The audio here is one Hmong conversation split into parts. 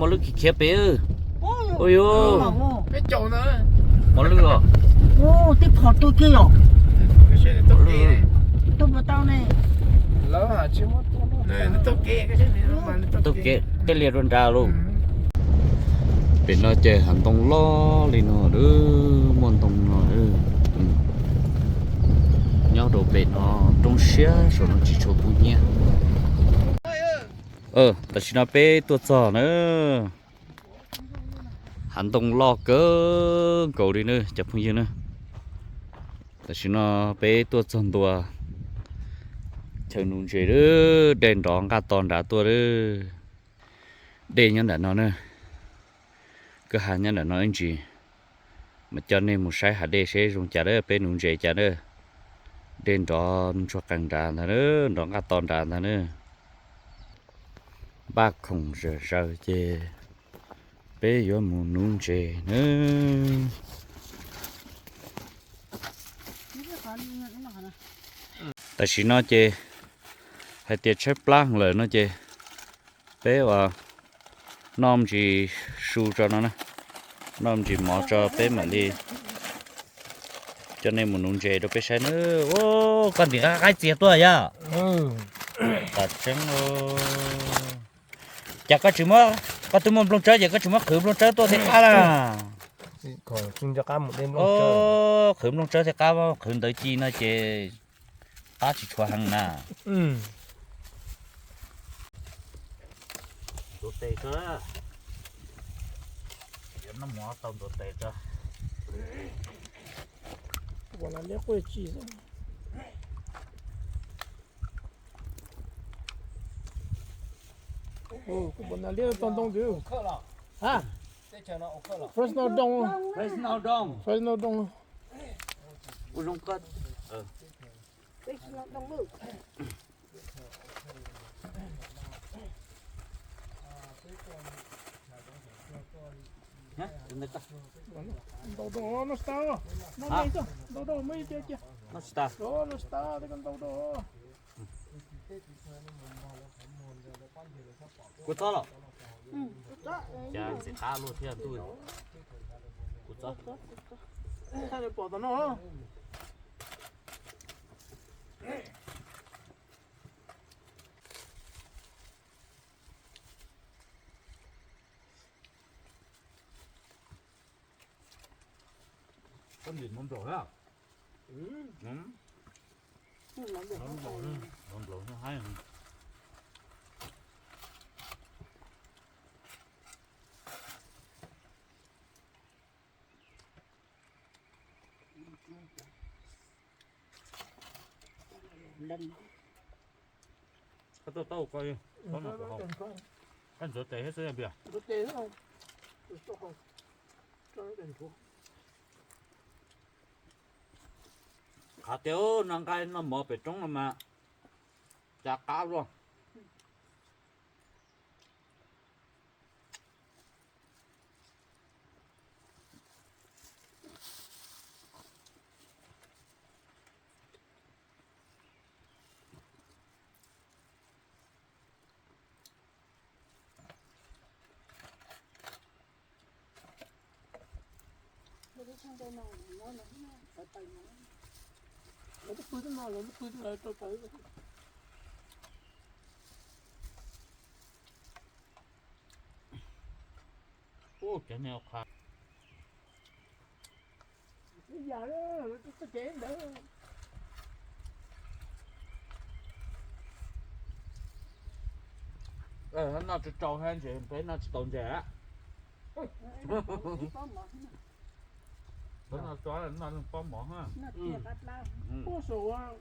Mos lwj khiav khiav pem. Ui yus, mos lwj os. Tej phom tuaj kiag yom. Tuaj puas tau ne? Taug kev, tej liaj rau nrad lauj. Pem no ces hav ntoo loj li no, muaj ntoo no. Nyob rau pem no roob siab, saum no tsis tshua kub hnyiab. Tam sim no peb tuaj txog na, hav ntoo loj kawg nkaus li na cov phooj ywg na. Tam sim no peb tuaj txog ntua chaw nuv ntses, dej nrov nqaj to nrad tuaj. Dej nyob nram no na, kwj ha nyob nram no ib ntsis. Mas coj nej mus saib hav dej seb zoo cas na, peb nuv ntses cas na. Dej nrov ntsuag qees nrad ntag na, nrov nqaj to nrad ntag na. Npaj khoom zawm zaws ces peb yuav mus nuv ntses na. Tam sim no ces hais tias tshaib plab lawm no ces peb ua noj me ntsis su tso no na, noj me ntsis mov tso peb mam li coj nej mus nuv ntses rau peb saib na. Koj ntim qaib txias tuaj yog? Tam tseeb. Cas koj tsis muab, koj twb muaj nplooj tsawb ces koj tsis muab qhwv nplooj tsawb tuaj thiaj qab na. Qhwv nplooj tsawb thiaj qab, qhwv ntawd ci no ces qab tsis tshua heev na. Ntuav tes tso. Yuav noj mov tau ntuav tes tso. Kuv pom nas liab tau ntoo twg. Fresno doo. Fresno doo. Ua zoo koj. Ntau doo no, no stop, no, ntau doo, muaj ib tiag cia. No stop, no stop, ntau doo. Kuv txob los? Cas ntxim qab luaj thiab ntuj. Kuv txob. Pom tom no. Koj ntim mov nplaum thiab? Mov nplaum, mov nplaum haib. Koj tuaj tau koj, koj ntxuav tes thiab xwb npias. Qhov tias noj nqaij noj mov pem roob no mas cas qab luaj. Ua cov niag qha. Noj tsis tau ntses, peb noj tsis tau ntses. Peb noj tso noj pob mov. Puag saum,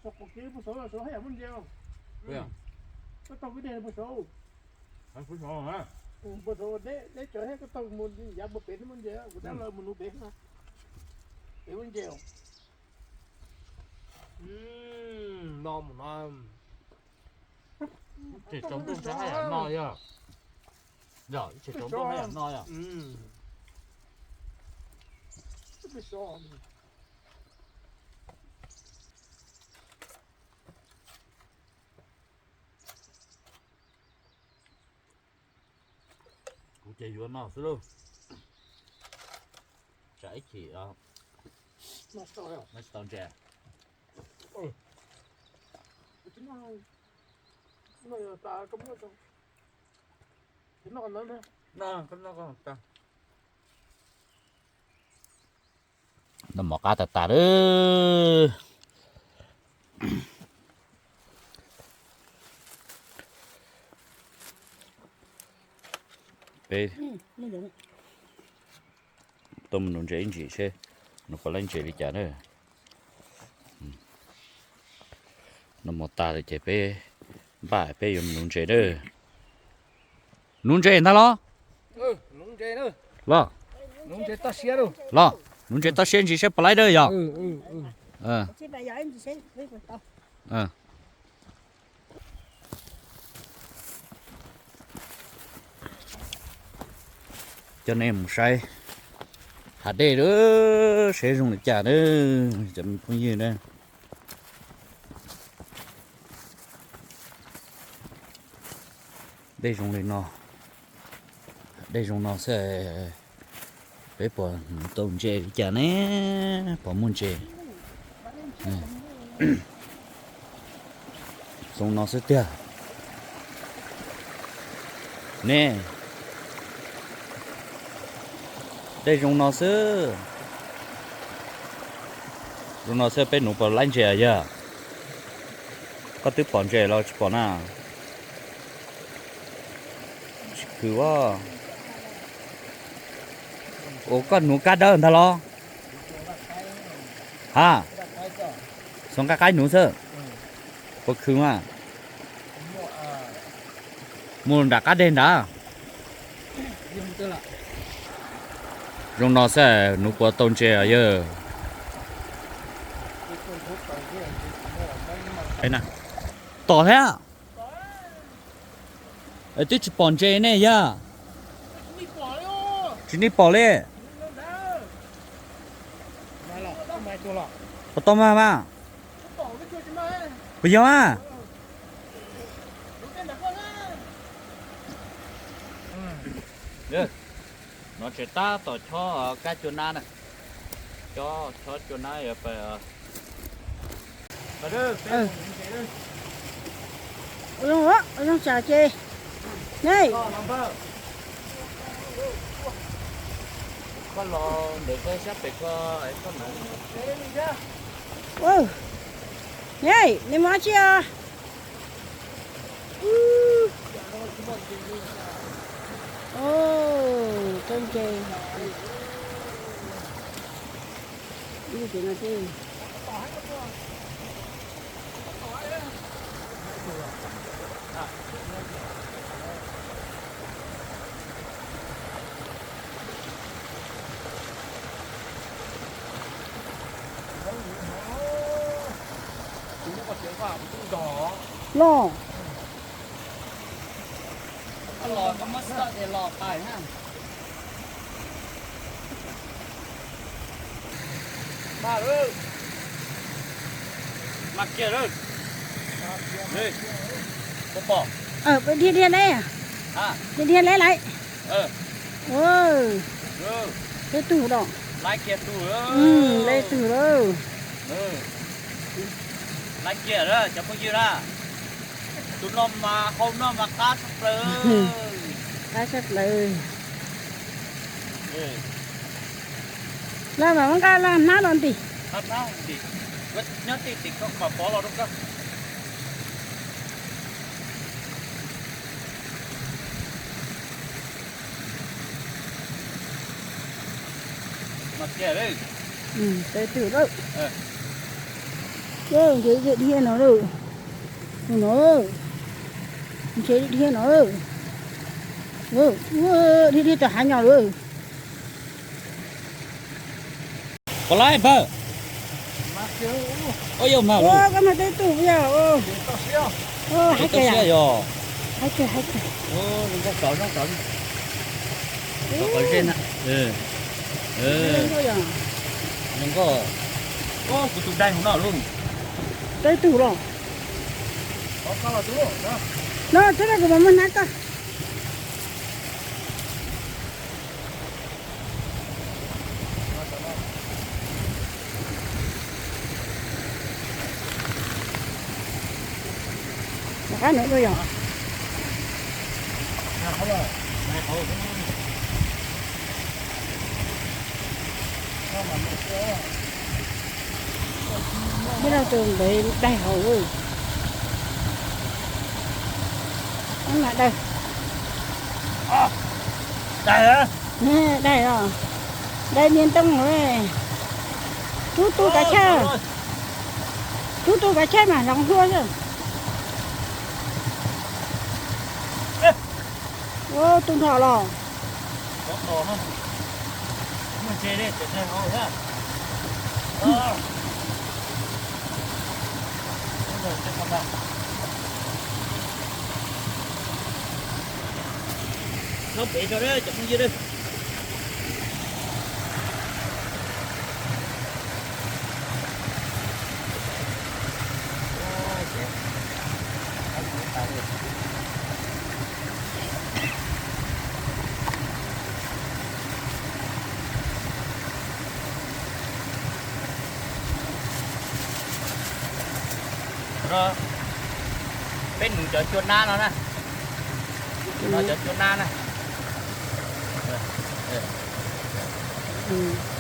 saum qaum kev puag saud, saud haj yam muaj ntses. Koj taug kwj deg puag saud. Puag saud deb deb tsawv thiab, koj taug mus yav puag pem thiab muaj ntses, kuv dab laug mus nuv pem na. Pem muaj ntses. No mus no. Tseem tsaus ntuj haj yam no yog. Yog tseem tsaus ntuj haj yam no yog. Ces yuav no xwb lauj. Tsam ib chim no tsis tau ntses. Noj mov qab tas tas lawm. Peb tuaj mus nuv ntses ib ntsis seb nws puas laib ntses li cas na. Noj mov tas lawm ces peb npaj peb yuav mus nuv ntses na. Nuv ntses ntag los? Los, los, nuv ntses toj siab ntsis seb puas laib na yog. Coj nej mus saib hav dej lawm, seb zoo li cas na, cov me phooj ywg na. Dej zoo li no, dej zoo no xwb, peb puas mus tau ntses li cas ne? Puas muaj ntses? Zoo no xwb tiag ne. Dej zoo no xwb, zoo no xwb peb nuv puas laib ntses yog? Koj twb pom ntses los tsis pom na? Tsis khwv a. Ua koj nuv kab dawb ntag los? Ha, xuas nqaij qaib nuv xwb. Puas khwv mas? Mus nram qab deg nrad. Zoo no xwb nuv puas tau ntses os yawg. Tom thiab. Twb tsis pom ntses ne yog? Tsis nej pom li. Puas tau mas mas? Puas yog mas? No tseem tab tom chob kab cua nab na. Chob, chob cua nab. Zoo, zoo tsam ces nej. Ej, nej mus dab tsi os? Tau ntses. Los. Dhia dhia lawm, dhia dhia lawm lawm. Peb tug los, peb tug lawm. Tus no mas hau no mas qab tshaj plaws. Qab tshaj plaws. Los mam muab nqa los hnab los ntim. Nyob tim tim koj kom pov los rau koj. Tau tus lawm. Ntses dhia no lawm. No, ntses dhia no. Dhia dhia tom hav nyom lawm. Puas laib npawg? Ua yog mas, koj mas tau tus yog. Haib kawg yog. Haib kawg, haib kawg. Zoo nkauj, zoo nkauj. Kuv tus dai hauv no lauj. Tau tus los. No, txhob rau kuv mam muab hnab koj. Kab no yog. Nyob rau tus ntev daig hauv. Lam daig. Daig os. Daig niag ntoo. Rub tu kav chawj. Rub tu kav chawj mas hloov hlua xwb. Ua tu nrho los. Nyob pem tso cov phooj ywg. Peb nuv cov cua nab no na. Nuv cov cua nab na.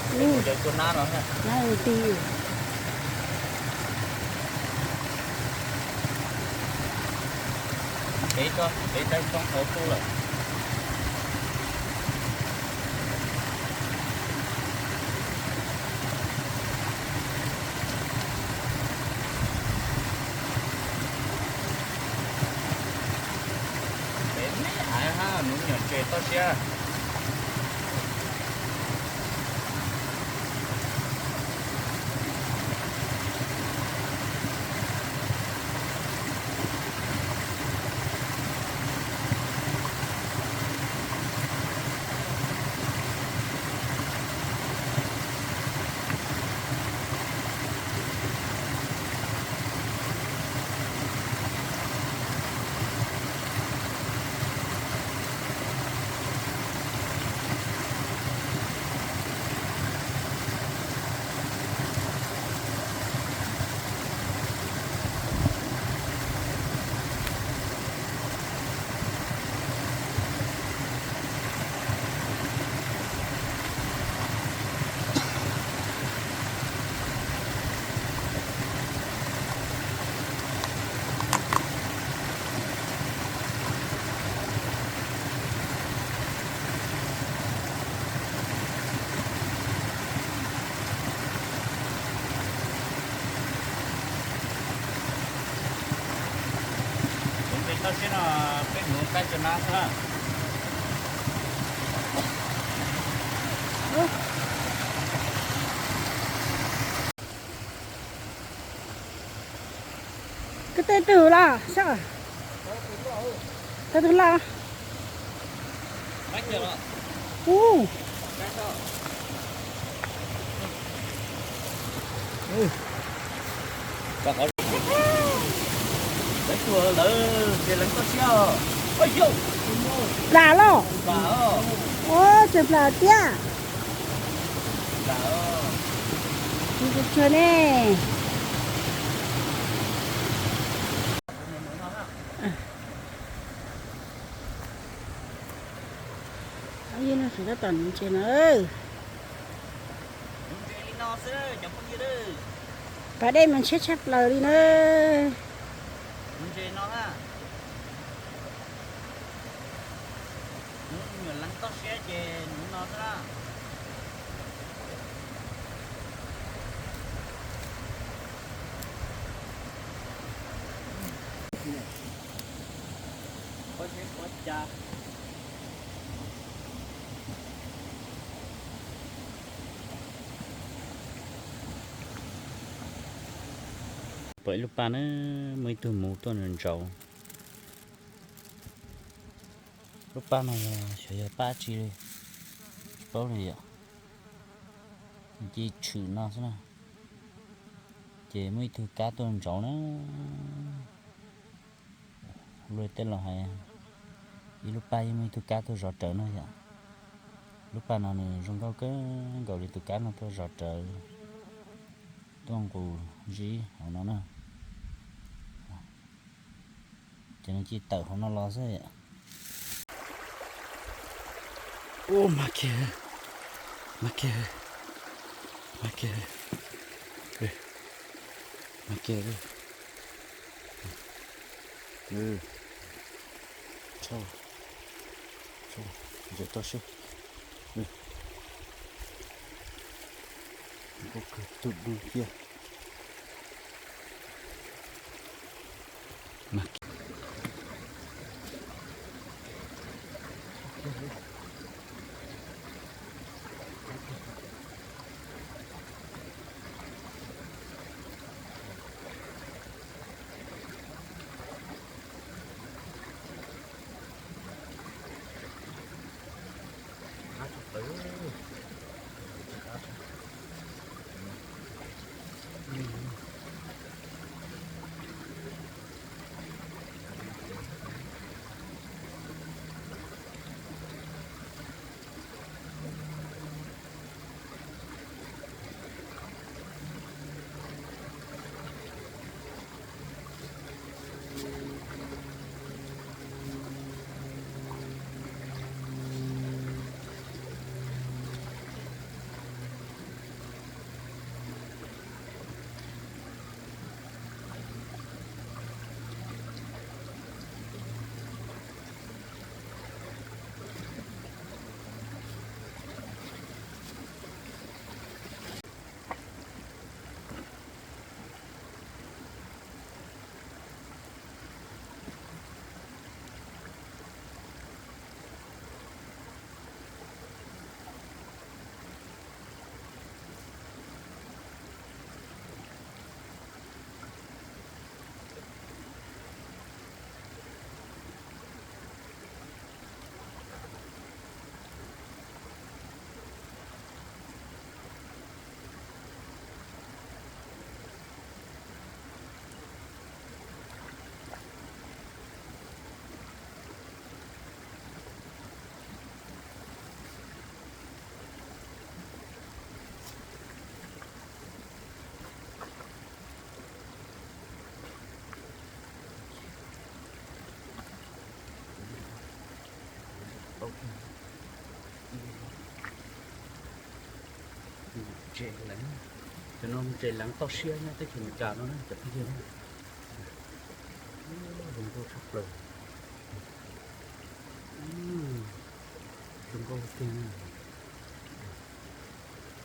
Peb nuv cov cua nab no na. Peb tso, peb tso tau tu lawm. Peb me aiv hab nuv nyuam ntses toj siab. Tus nqi toj siab no peb mus kab cov nab xwb na. Koj tej twg los sab? Tau twg los? Ub. Plas los? Ua tseem plas tiag. Tsuag tsuag ne. Tab tom nuv ntses no. Pas dej mas ntshiab tshaj plaws li na. Pom ib lub paj na, muaj ib tug muv tuaj ntsauv. Lub paj no xyov yog paj tsi li, tsis paub li yom. Ces tshwm no xwb na, ces muaj ib tug kab tuaj ntsauv na. Luag tej laus hais ib lub paj yeej muaj ib tug kab tuaj zov rawv no yom. Lub paj no nws zoo nkauj kawg nkaus li, tus kab no tuaj zov rawv, tuaj nqus zib hauv no na. Ces nws cia tawm hauv no los xwb. Ub, mag kiag, mag kiag, mag kiag, mag kiag. Tso, tso, ntses toj siab. Nkauj kawg tus dub cia. Ntses leev, cov no ntses leev toj siab nyob teb chaws Amelikas no na cov phooj ywg na. Zoo nkauj tshaj plaws. Zoo nkauj tiag.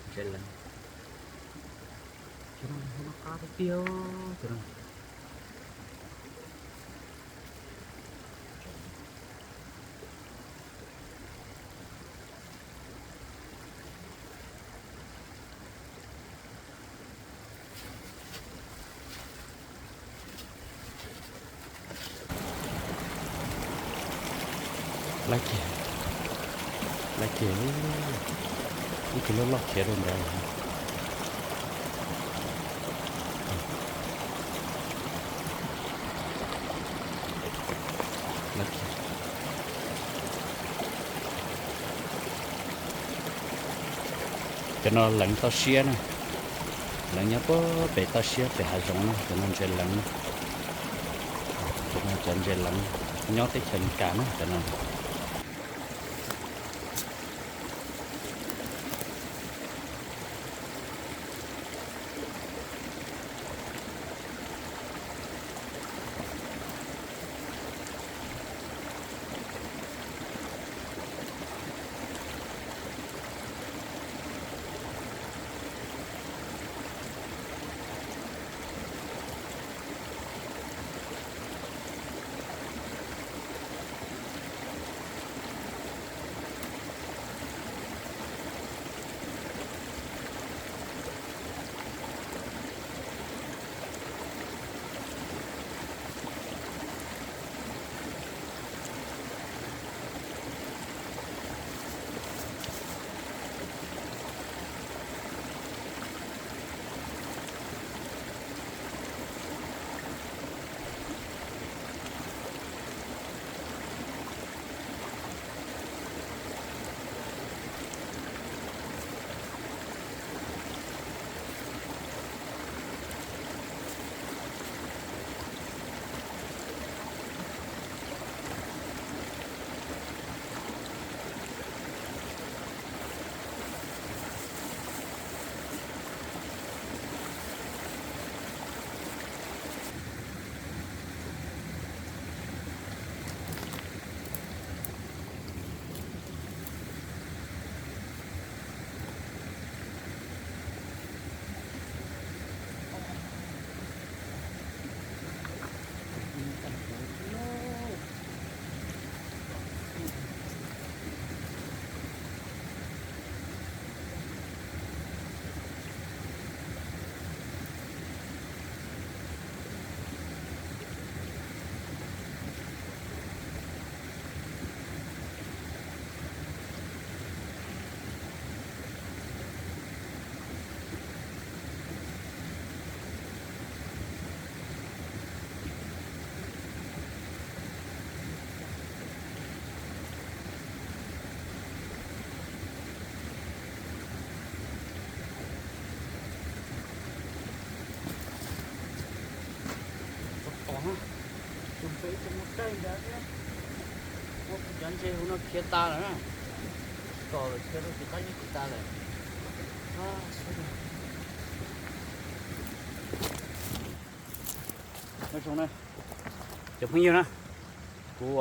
Ntses leev. Cov no noj qab tiag tiag cov no. Lab kiag, lab kiag, ib tug loj loj khiav rau ntawd. Cov no leev toj siab na, leev nyob puag pem toj siab pem hav zoov na, cov no ntses leev. Cov no cov ntses leev nyob teb chaws Amelikas na cov no. Tus pem tus mus tsaij ntawd thiab. Ua kuv cov ntses hauv no khiav tas lawm na. Kom lawm khiav rau tim qab yeeb tsis tas lawm. Cov phooj ywg na, kuv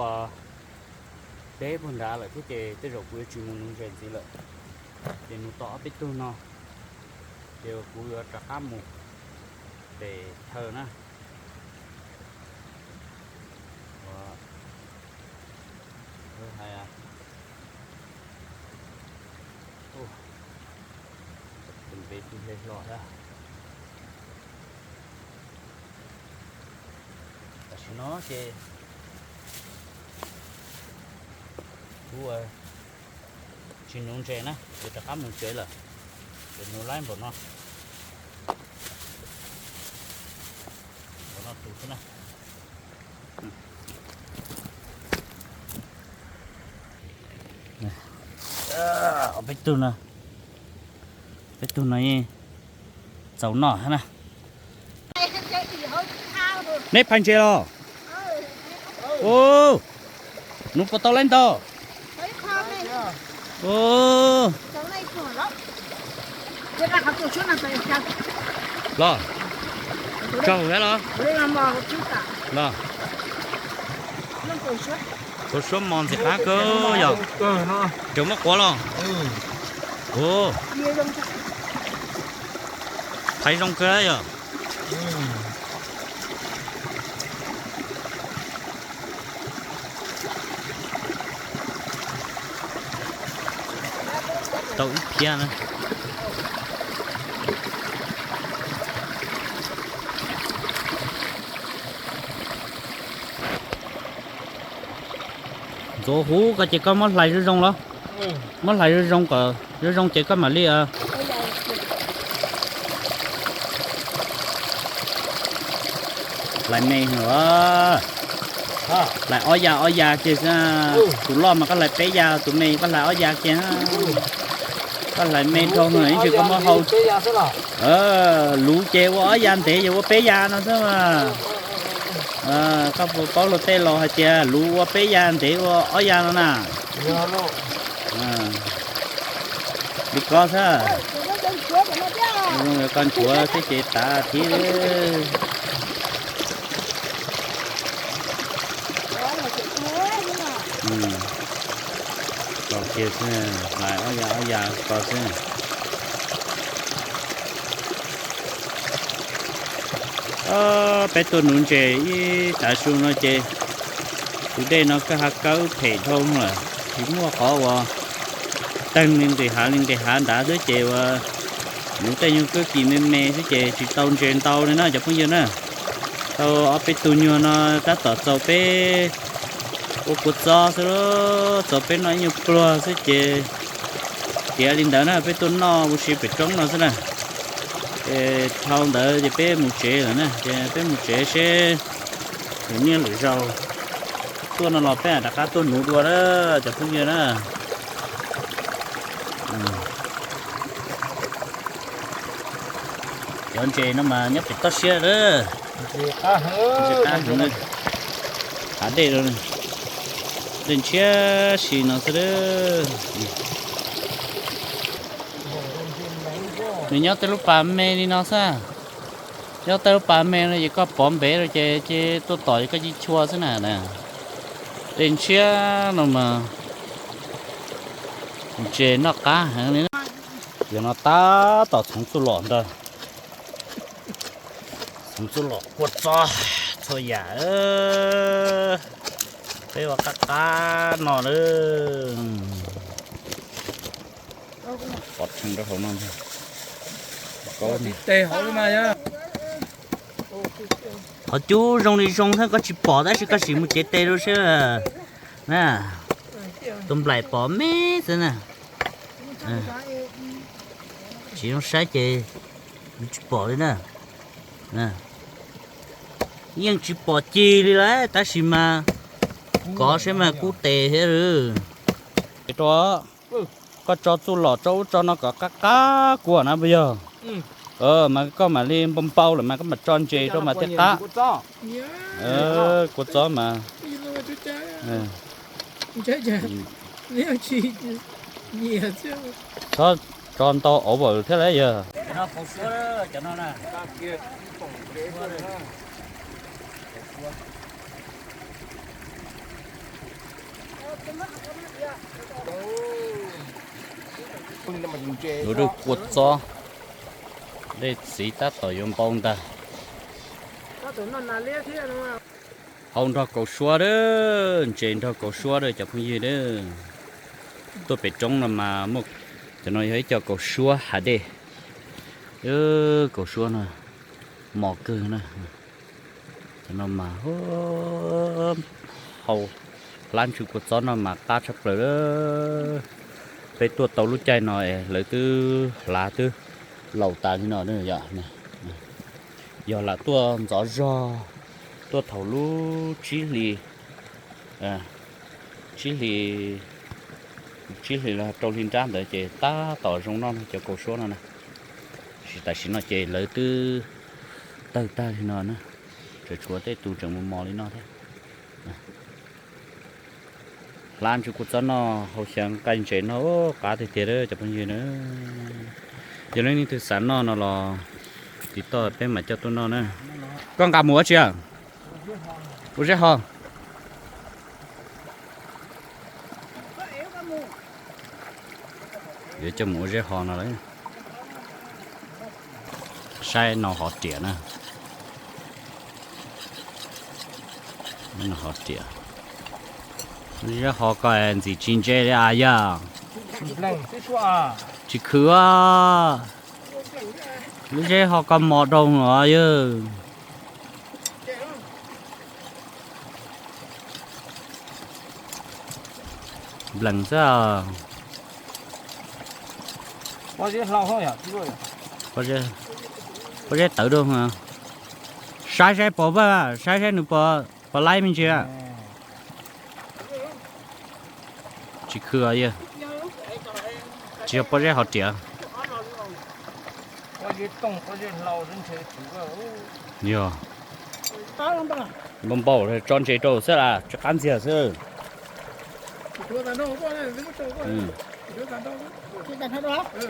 peb puag nrad lawm thiab ces tej zaum kuv yuav tsis mus nuv ntses ntxiv lawm. Ces mus tau ob peb tug no, ces kuv yuav rov qab mus pem chaw na. Hais, tus npe twg hle hlo thiab. Tam sim no ces kuv tsis nuv ntses na, ces rov qab mus tsev lawm. Ces nuv laib npaum no, npaum no tus xwb na. Peb tug no, peb tug no yeej txaus noj thiab na. Neb phais ntses los? Nuv puas tau laib ntau? Los, tsaug thiab los? Los, tau suab mos ntxim qab kawg yog. Cov muab quav los? Phais zoo kawg yog. Tau ib phiab na. Ntxuav huv ko ces koj muab hlais zoo zoo los? Muab hlais zoo zoo kom zoo zoo ces koj mam li hlais me los. Hlais ob ya ob ya ces, tus loj mas koj hlais peb ya, tus me koj hlais ob ya kiag. Koj hlais me dhau no ib ntsis koj muab hau. Luv ces ua ob ya ntev ces ua peb ya no xwb mas. Koj puas paub luag tej laus hais tias luv ua peb ya ntev ua ob ya no na? Li ko xwb. Zoo li koj nchuav xwb ces tav thiab. Ko kiag xwb, hlais ob ya ob ya ko xwb. Peb tuaj nuv ntses ib tav su no ces tus dej no kawg hav kawb phem dhau lawm, tsis muaj qhov uas teeg li nqis hav li nqis hav nrad xwb ces uas nuv tej nyuag kwj kis me me xwb ces tsis tau ntses ntau li na cov phooj ywg na. Tau ob peb tug nyuag no tab tom txaus peb ua kua txob xwb, txaus peb noj ib nyuag pluag xwb ces tiav li ntawd na, peb tuaj noj ua si pem roob no xwb na. Ces dhau ntawd ces peb mus tsev lawm na, ces peb mus tsev seb lwm niaj lwm zaus tuaj no los peb rov qab tuaj nuv dua na cov phooj ywg na. Cov ntses no mas nyob pem toj siab lawm. Ntses qab heev, hav dej, dej ntshiab si no xwb. Nws nyob tej lub pas me li no xwb. Nyob tej lub pas me no ces koj pov npev rau ces ces tuaj tom ces koj ci chua xwb na. Dej ntshiab no mas ntses noj qab heev li. Yog no tab tom txhoov txuj lom ntag. Txhoov txuj lom kua txob txhua yam. Peb ua qab qab no lawm. Pov rhees rau hauv no. Qhov cub zoo li zoo thiab koj tsis pom tab sis koj sim mus cev tes rau seb na. Tus nplaim pom me xwb na. Tsis zoo saib ces tsis pom li na. Yeej tsis pom cig li lawm tab sis mas kov seb mas kub tes thiab. Rau koj tso txuj lom tso ub tso no kom qab qab kua na puas yog? Mas koj mam li npau npau lawm mas koj mam tso ntses rau mas thiaj qab. Kua txob mas txhob tso ntau over thiab lauj yog. Ua dwb kua txob, dej txiv tab tom yuav npau ntag. Hau nrog kaus suab a, ntses nrog kaus suab a cov phooj ywg a. Tuaj pem roob no mas muaj, cov no yog ib co kaus suab hav dej. Kaus suab no mos kawg na. Cov no mas hau hlab ntsw kua txob no mas qab tshaj plaws. Peb tuaj tau lub caij no es lawv twb hlav twb laus tas li no yom. Yog lam tuaj ntxov zog, tuaj thaum lub tsib hlis, tsib hlis, tsib hlis los rau hli nrab ntawd ces tab tom zoo noj cov kaus suab no na. Tab sis tam sim no ces lawv twb tawg tag li no na, tseem tshuav tej tus tseem mos mos li no thiab. Hlab ntsw kua txob noj hauv xyoo nqaij ntses noj qab tiag tiag cov phooj ywg na. Yog leej twg xav noj no los tiv toj peb mam coj tuaj noj na. Koj nqa mus ua tsi? Ua zeb ho. Yuav coj mus ua zeb ho no lawm. Saib no hov riam na. No hov riam. Zeb ho ko ntxim tsis ntse li as yog. Tsis khwv. Lub zeb ho ko mos rau os yog. Nplees xwb. Pob zeb tawv rau. Saib saib pos vaj, saib saib nws pos laib me ntsis. Tsis khw yog, tsis yog pob zeb hov riam. Yog npau npau tso ntses rau xwb las tsis qab ntxiag xwb.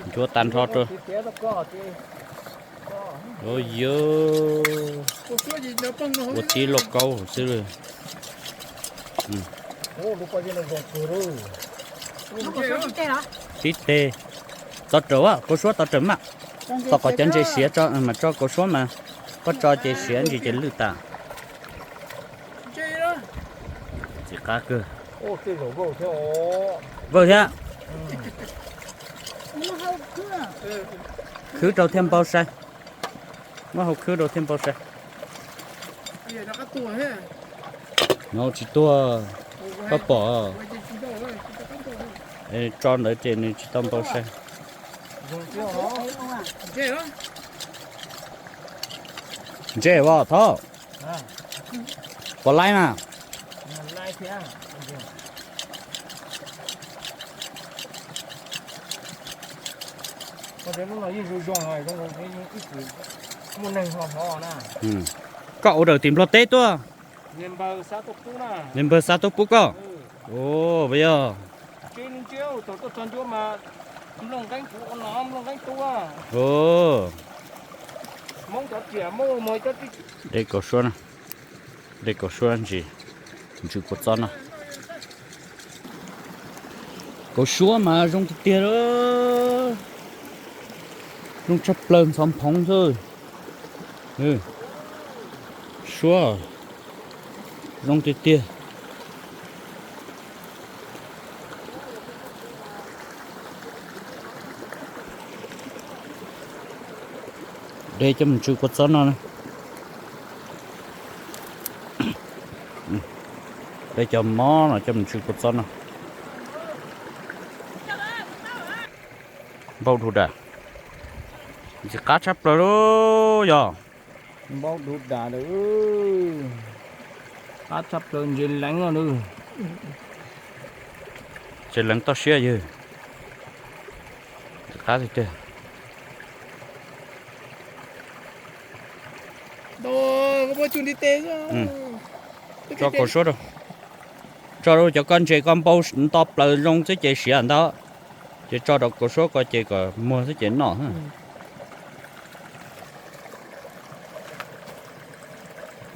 Nchuav tag nrho rau. Yog ua tib lauj kaub xwb. Tib teg. Tov raws, kaus suab tov raws mas. Txog qhov cov ntses siav tso mas tso kaus suab mas, koj tso ces siav ntsis ces lwj tas. Txiv qab kawg. Vawg thiab. Khwb rau thiaj npau sai. Muab hau khwb rau thiaj npau sai. No tsis tuag, koj pom. Tso ntawd ces nws tsis tau npau sai. Ntse as thov. Pom laib mas. Koj ua raws tim Nplog teb tuaj. Niag npawg xav tuaj pub koj. Ua yog. Dej kaus suab, dej kaus suab ntsis, ntsw kua txob no. Kaus suab mas zoo tiag tiag, zoo tshaj plaws ntxhov phoov xwb. Suab zoo tiag tiag. Dej coj mus ntsw kua txob no. Dej cov mob no coj mus ntsw kua txob no. Npau du das, ntxim qab tshaj plaws lauj yog. Npau du das, qab tshaj plaws ntses leev no. Ntses leev toj siab yog, ntxim qab tiag tiag. Tso kaus suab rau. Tso rau cov koj ntses koj npau nto plaws zoo xwb ces siav ntag. Ces tso rau kaus suab ko ces kom muag xwb ces noj.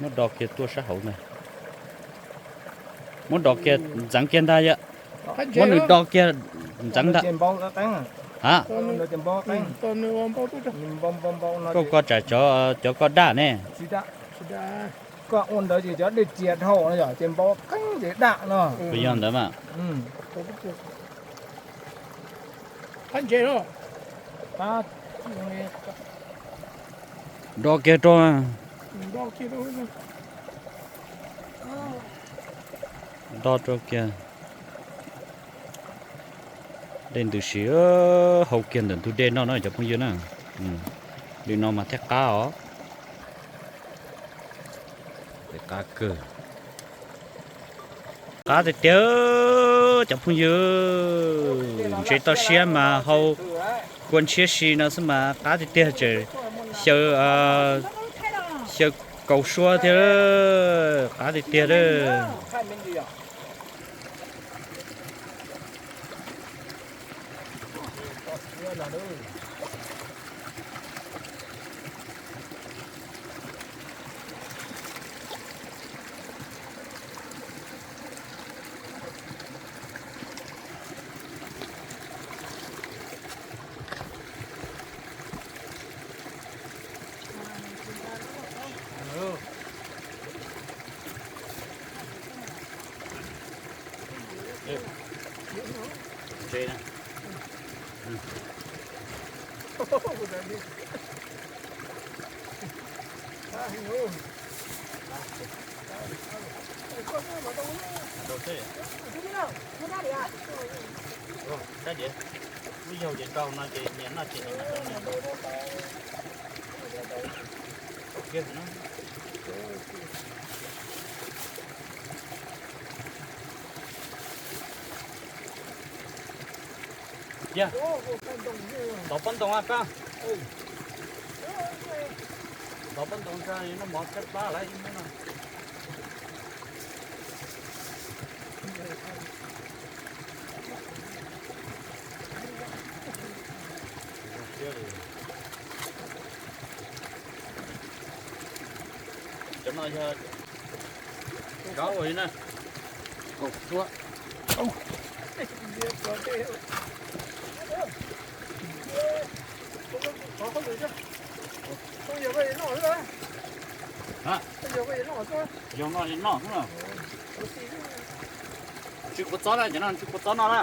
Muab do kiag tuaj sab hauv ntag. Muab do kiag ntxeev kiag ntag yom. Muab nws do kiag ntxeev ntag. Ha, koj ko tsam cov koj daj ne. Koj ua ntawd ces cov dej txias dhau no yog ces npau qeeb ces daj no. Kuv yog ntawd mas. Do kiag rau. Do rau kiag. Dej ntws si, hau kiag ntawm ntug dej no na cov phooj ywg na. Li no mas thiaj qab os. Qab kawg. Qab tiag tiag cov phooj ywg. Ntses toj siab mas hau kua ntshiab si no xwb mas qab tiag tiag, tseem xyaw, xyaw kaus suab thiab. Qab tiag tiag. Lub yaug ces rau no ces nyias noj ces nyias noj. Yog, tov pob ntoo koj. Tov pob ntoo tso, noj mov kab plab lawm ib hnub no. Cov no yog rov ua li na. Kaum suab. Yog no li noj xwb na. Ntsw kua txob na, cov no ntsw kua txob noj na.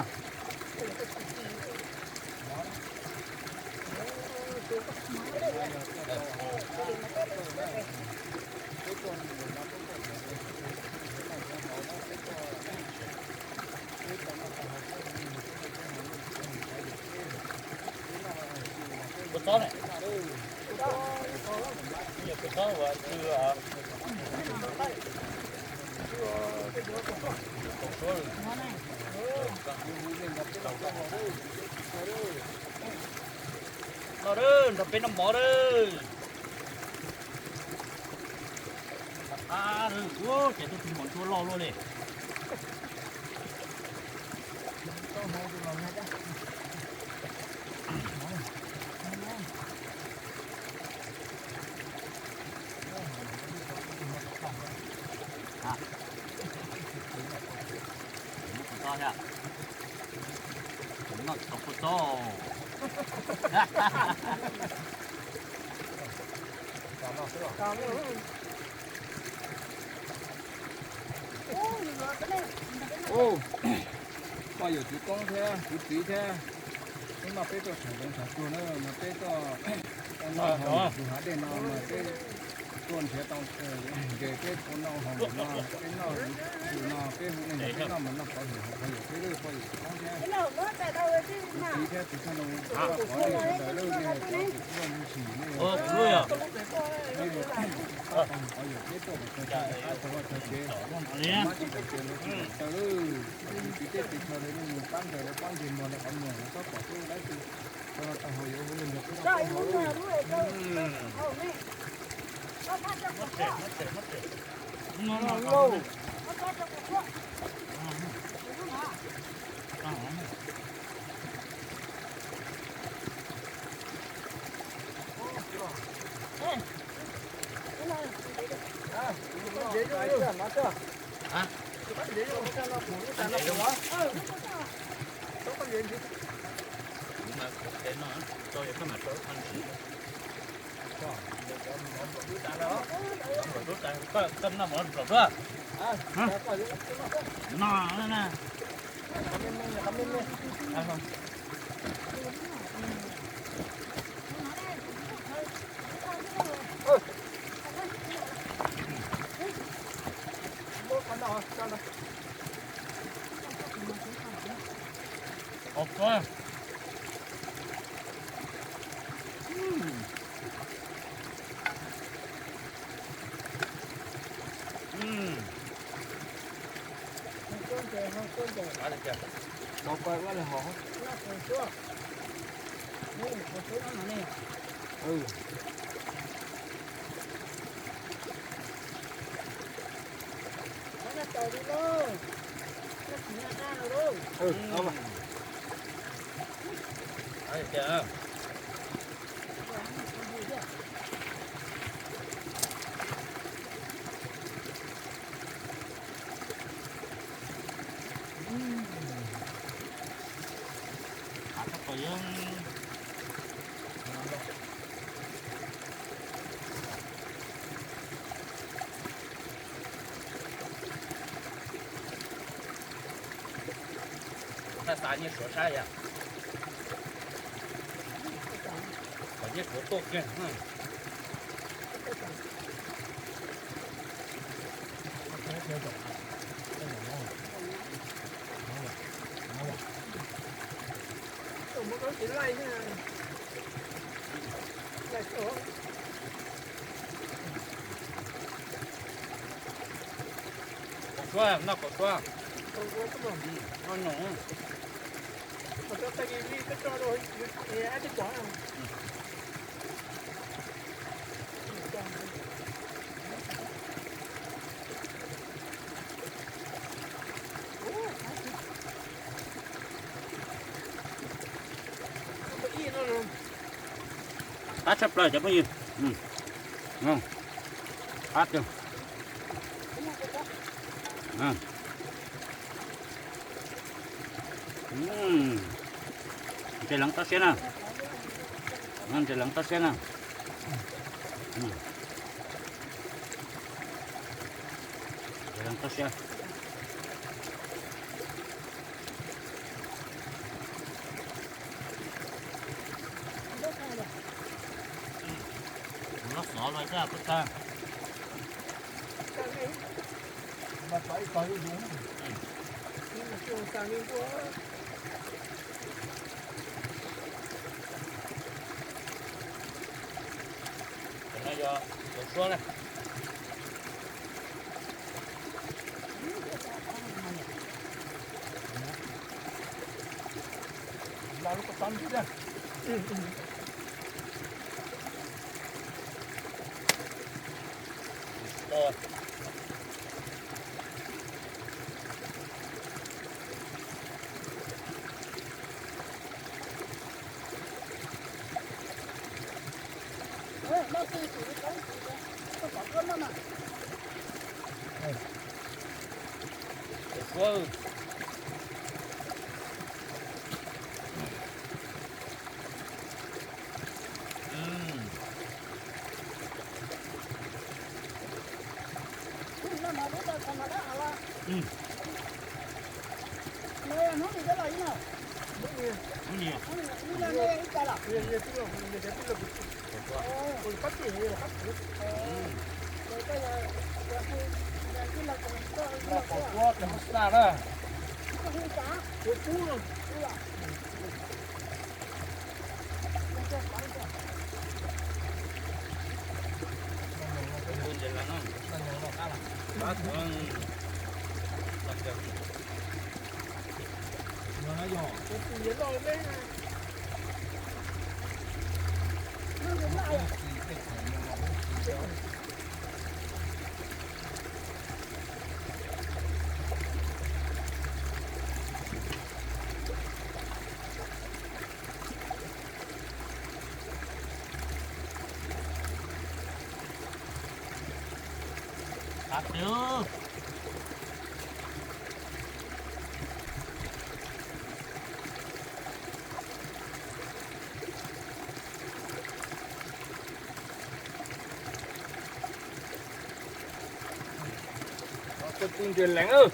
Kua txob ne. Kua txob uas ntsw. Noj, nrog peb noj mov lawm. Ab, ces tuaj tus mos ntsuab loj luaj li. Noj tsis tau kua txob. Koj yawm txiv koob thiab kuv txiv thiab, peb noj peb tuaj tsham zoov tsham tsuag na, mas peb tuaj noj haus tus hav dej no mas peb tuaj nrhiav tau ntses peb tuaj noj haus no, peb noj tus no peb hu neeg peb noj mas noj qhov yawm qhov yawm peb lub poj yawm txiv koob thiab kuv txiv thiab tus txaj no qhov nej sawv daws lub nej cov tus txaj ntsis nej nej qhov yawm peb tuaj mus txog txog qab txog vaj txog tsev, mab tsis tau tsev ntau tsis tau taw lawm. Kuv txiv tej txiv chaw lawv nej mus pab ncaws lawv pob ntseg muag lawv qhov muag lawv txhob pom peb lawv tus txaj no tau haus yuav hu neeg nrog peb noj peb haus. Kuv xav xav nyiaj suav saib yom. Kom nyiaj suav tuaj kiag. Kaum suab, noj kaum suab. Noj noo. Qab tshaj plaws cov phooj ywg. Qab tiag. Ntses leev toj siab na. Ntses leev toj siab na. Ntses leev toj siab. Kuv los xov los xwb koj tag. Cov no yog cov suab na. Qab twg. Koj twb ntses leev.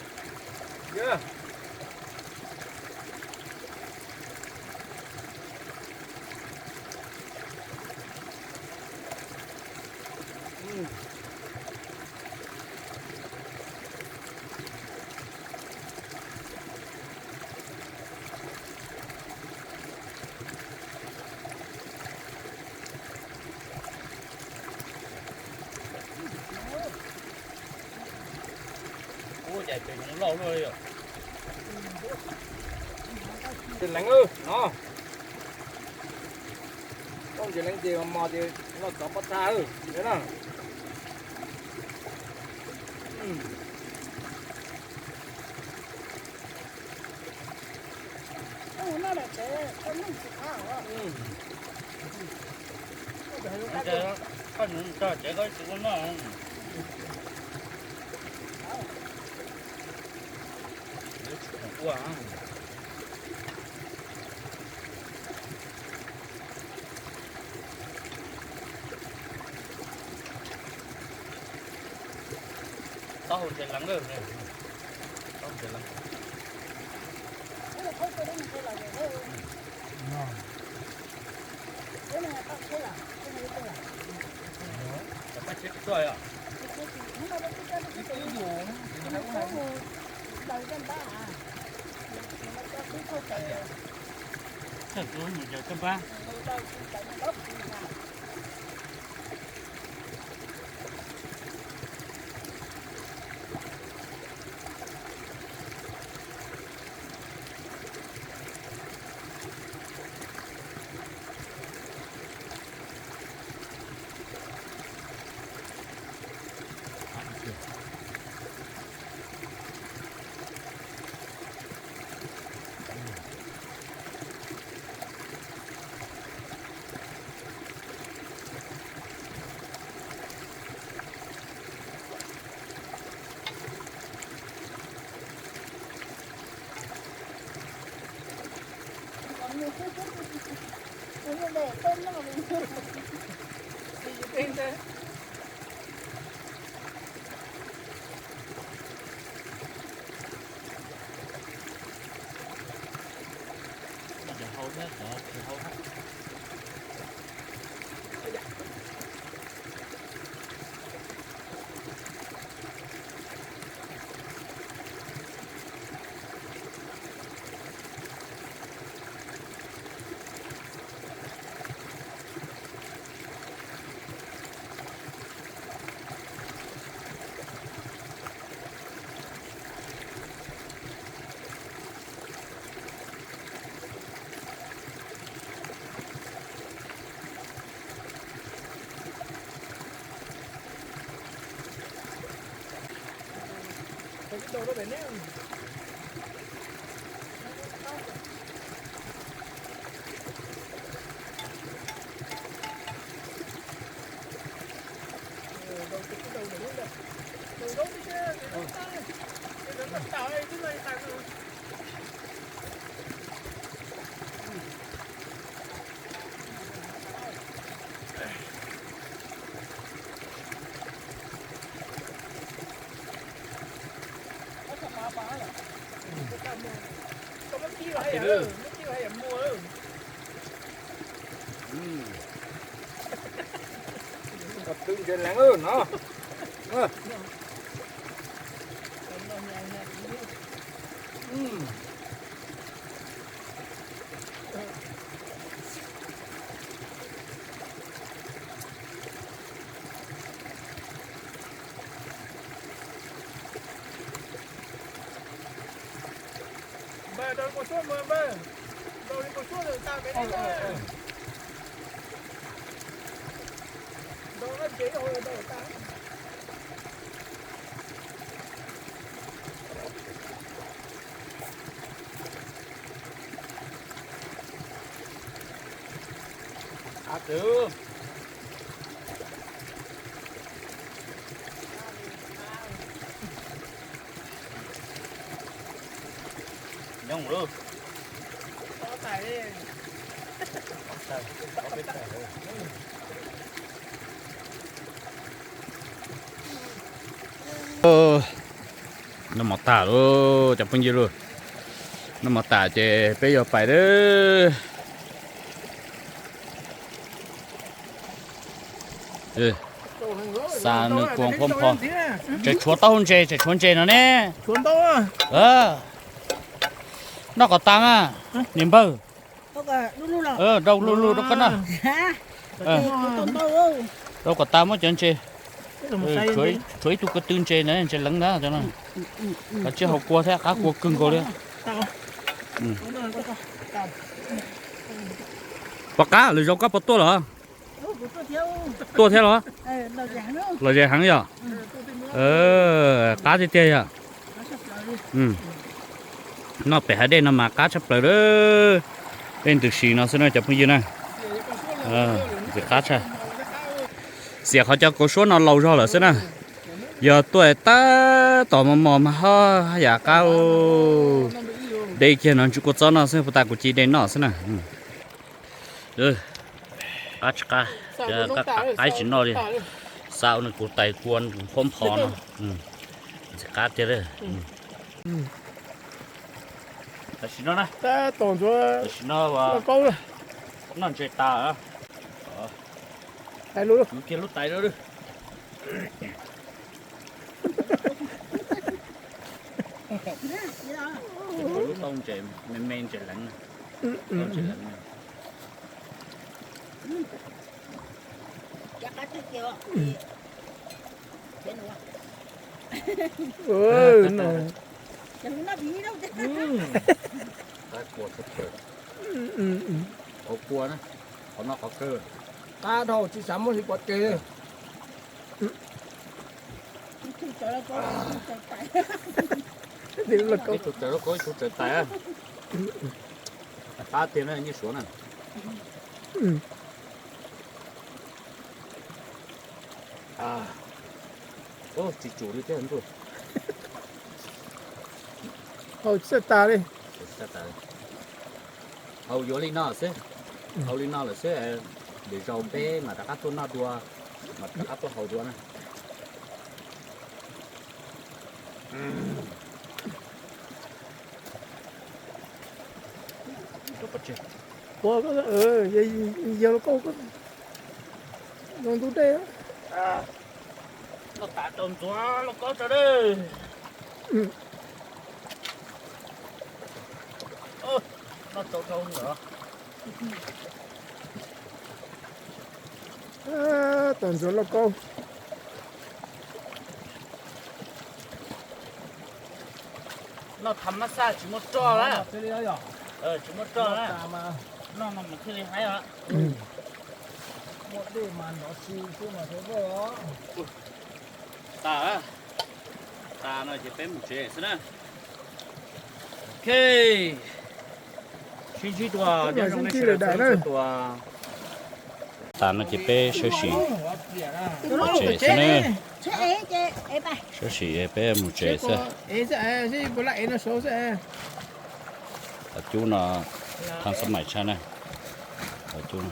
Ua cas cov yoov loj luaj li os. Ntses leev no. Koj ntses leev ces mos ces loj txov pob txha na. Koj nug tso tsev koj tsis ua noj. Ua. Taub hau ntses leev lawm. Taub hau ntses leev. Cov paj tsheb tuaj yom. Txawm tus mus yawg kab npab. Cov hau thiab cov tsis hau thiab. Koj twb ntses leev no. Npawg, ntaus li npau suab mas npawg. Ntaus li npau suab tas pem ne. Ntaus no ces yog ntaus tas. Av txwv. Noj mov tas lawm cov phooj ywg lauj. Noj mov tas ces peb yuav pais lawm. Xa nws kuas nqhuab npho. Tseem tshuav taub hau ntses, tseem tshuav ntses no ne. Noj kom tas mas, niam npawg. Rau luj luj rau koj noj. Rau kom tas muab cov ntses. Tshuav ib tug ko tw ntses na, ntses leev ntag cov no. Koj tsij haus kua thiab, qab kua kawg nkaus li. Pom qab lwm zaus koj puas tuaj los? Tuaj thiab los? Los ze heev yom? Qab tiag tiag yom? Noj pem hav dej no mas qab tshaj plaws lawm. Dej ntws si no xwb na cov phooj ywg na. Ntxim qab tshaj. Xiam qhov cov kauv suab no laus zog lawm xwb na. Yog tuaj tab tom mos mos mas ho yam qab. De kiag no ntsw kua txob no xwb, puag ta kuv cia de noj xwb na. Qab tsis qab, qaib tsis noj li. Xa ua nws kuv tais kua nqhuab npho no. Ntxim qab tiag li. Tam sim no na, tam sim no noj ntses tas, kwv kiag lub tais lawm. Lub tau ntses me me ntses leev, ntses leev. Qhov kua na, qhov no qhov kawg. Qab dhau tsis xav muab hliv pov tseg. Ib tug tsaws lauj kaub, ib tug tsaws tais. Qab tiag na Nyiaj Suav na. Tsis tsum li thiab ntuj. Haus tsis tas li. Haus yuav li no xwb, haus li no lawm xwb, lwm zaus peb mam rov qab tuaj noj dua, mam rov qab tuaj haus dua na. Yog lauj kaub, zoo ntub dej. Noj tas tau ntxuav lauj kaub tso dej. Noj tau dhau lawm. Tau ntxuav lauj kaub. Noj tham mab xaj tsis muaj roj lawm. Tsis muaj roj lawm. Noj no mas thiaj li haib os. Muaj dej mas nrov si xwb mas thiaj voj. Tas, tas no ces peb mus tsev xwb na. Ok, sib ntsib dua, nyob zoo nej sawv daws txhua tus. Tas no ces peb sawv tsees mus tsev xwb na. Sawv tsees peb mus tsev xwb. Cov cub no thaj xab mais tshaj na. Cov cub no.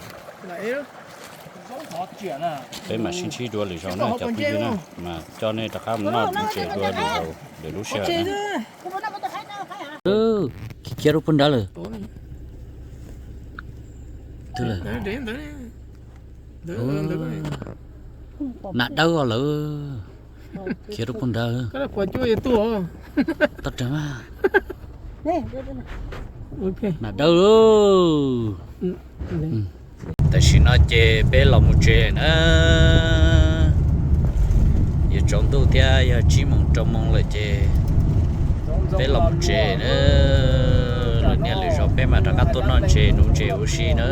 Peb mam sib ntsib dua lwm zaus na cov phooj ywg na, mas coj nej rov qab mus noj ntses dua lwm zaus lwm lub sij hawm na. Khiav rau puag nrad lawm. Nas dawb os lawm. Khiav rau puag nrad. Toj rag mas. Nas dawb. Tam sim no ces peb los mus tsev na. Yuav tsaus ntuj thiab, yog tsib moos rau moos lawm ces peb los mus tsev na. Lwm niaj lwm zaus peb mam rov qab tuaj noj ntses nuv ntses ua si na.